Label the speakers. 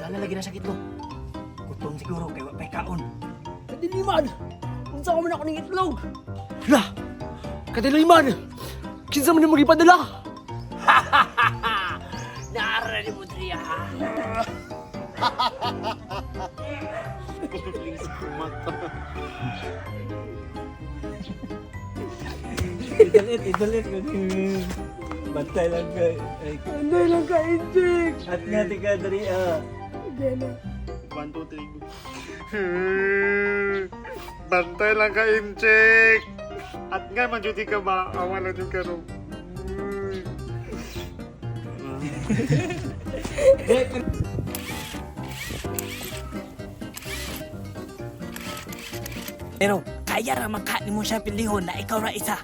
Speaker 1: Dala lagi na sakit ko. Gutom siguro kay wa pay kaon.
Speaker 2: Kadiliman! Unsa ko man ako ning itlog? Hala! Kadiliman! Kinsa man nimo gipadala?
Speaker 1: Naara ni mo diri ha.
Speaker 3: Idalit, idalit ko ni. Bantay lang ka. Ay,
Speaker 2: Anday lang ka, Injik!
Speaker 3: at nga ti ka diri ah.
Speaker 2: Gana.
Speaker 4: 1, 2, 3, go. Bantay lang ka, Inchik! At nga, man jud ka ba? Awa lang yung karo.
Speaker 1: Pero kaya ra man ka nimo siya pilihon na ikaw ra isa.